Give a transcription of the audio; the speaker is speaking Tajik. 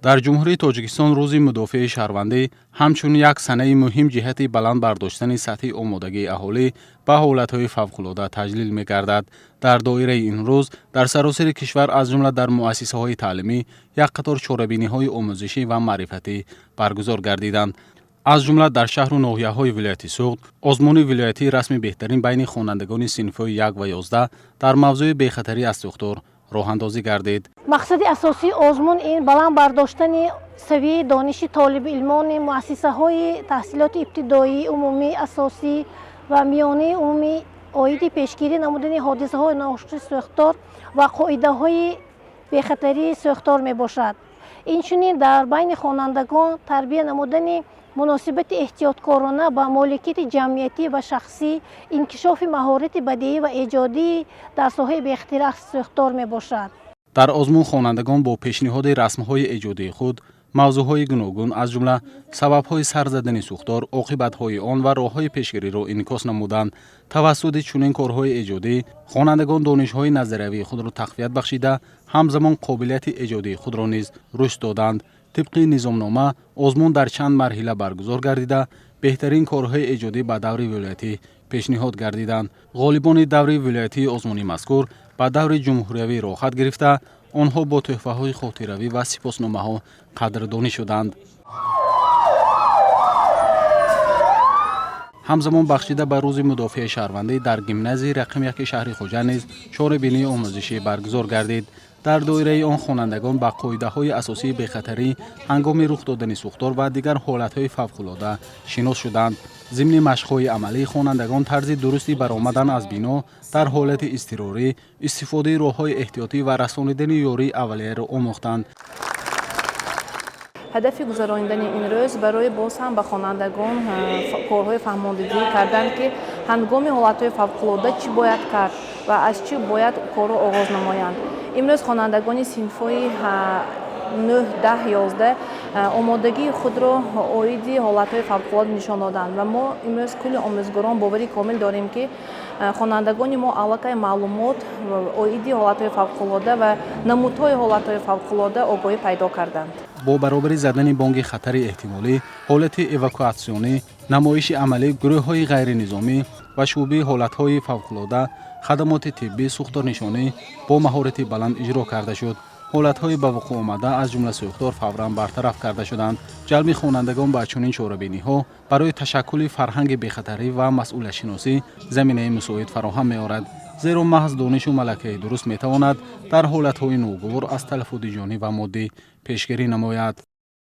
Дар Ҷумҳурии Тоҷикистон Рӯзи мудофиаи шаҳрвандӣ ҳамчун як санаи муҳим ҷиҳати баланд бардоштани сатҳи омодагии аҳолӣ ба ҳолатҳои фавқулода таҷлил мегардад. Дар доираи ин рӯз дар саросари кишвар, аз ҷумла дар муассисаҳои таълимӣ, як қатор чорабиниҳои омӯзишӣ ва маърифатӣ баргузор гардиданд. Аз ҷумла дар шаҳру ноҳияҳои вилояти Суғд озмуни вилоятии расми беҳтарин байни хонандагони синфҳои 1 ва 11 дар мавзӯи бехатарӣ аз сӯхтор роҳандозӣ гардид. Мақсади асосии озмун ин баланд бардоштани савияи дониши толибилмони муассисаҳои таҳсилоти ибтидоӣ, умумӣ, асосӣ ва миёнаи умумӣ оиди пешгирӣ намудани ҳодисаҳои нохуши сӯхтор ва қоидаҳои бехатарии сӯхтор мебошад. Инчунин дар байни хонандагон тарбия намудани муносибати эҳтиёткорона ба моликияти ҷамъиятӣ ва шахсӣ, инкишофи маҳорати бадеӣ ва эҷодӣ дар соҳаи бехатарӣ аз сӯхтор мебошад. Дар озмун хонандагон бо пешниҳоди расмҳои эҷодии худ мавзӯъҳои гуногун, аз ҷумла сабабҳои сар задани сӯхтор, оқибатҳои он ва роҳҳои пешгириро инъикос намуданд. Тавассути чунин корҳои эҷодӣ хонандагон донишҳои назариявии худро тақвият бахшида, ҳамзамон қобилияти эҷодии худро низ рушд доданд. Тибқи низомнома, озмун дар чанд марҳила баргузор гардида, беҳтарин корҳои эҷодӣ ба даври вилоятӣ пешниҳод гардиданд. Ғолибони даври вилоятии озмуни мазкур ба даври ҷумҳуриявӣ роҳхат гирифта, онҳо бо тӯҳфаҳои хотиравӣ ва сипосномаҳо қадрдонӣ шуданд. Ҳамзамон, бахшида ба Рӯзи мудофиаи шаҳрвандӣ дар гимназияи рақами 1 шаҳри Хуҷанд низ чорабинии омӯзишӣ баргузор гардид. Дар доираи он хонандагон ба қоидаҳои асосии бехатарӣ ҳангоми рух додани сӯхтор ва дигар ҳолатҳои фавқулода шинос шуданд. Зимни машқҳои амалӣ хонандагон тарзи дурусти баромадан аз бино дар ҳолати изтирорӣ, истифодаи роҳҳои эҳтиётӣ ва расонидани ёрии аввалияро омӯхтанд. Ҳадафи гузаронидани ин рӯз барои боз ҳам ба хонандагон корҳои фаҳмондагӣ кардан, ки ҳангоми ҳолатҳои фавқулода чӣ бояд кард ва аз чӣ бояд корро оғоз намоянд. Имрӯз хонандагони синфҳои 9, 10, 11 омодагии худро оиди ҳолатҳои фавқулода нишон доданд ва мо имрӯз кулли омӯзгорон боварӣ комил дорем, ки хонандагони мо аллакай маълумот оиди ҳолатҳои фавқулода ва намудҳои ҳолатҳои фавқулода огоҳӣ пайдо карданд. Бо баробари задани бонги хатари эҳтимолӣ, ҳолати эвакуатсионӣ, намоиши амалӣ, гурӯҳҳои ғайринизомӣ ва шӯъбаи ҳолатҳои фавқулода, хадамоти тиббӣ, сӯхторнишонӣ бо маҳорати баланд иҷро карда шуд. Ҳолатҳои ба вуқӯъ омада, аз ҷумла сӯхтор, фавран бартараф карда шуданд. Ҷалби хонандагон ба чунин чорабиниҳо барои ташаккули фарҳанги бехатарӣ ва масъулиятшиносӣ заминаи мусоид фароҳам меорад, зеро маҳз донишу малакаи дуруст метавонад дар ҳолатҳои ногувор аз талафоти ҷонӣ ва моддӣ пешгирӣ намояд.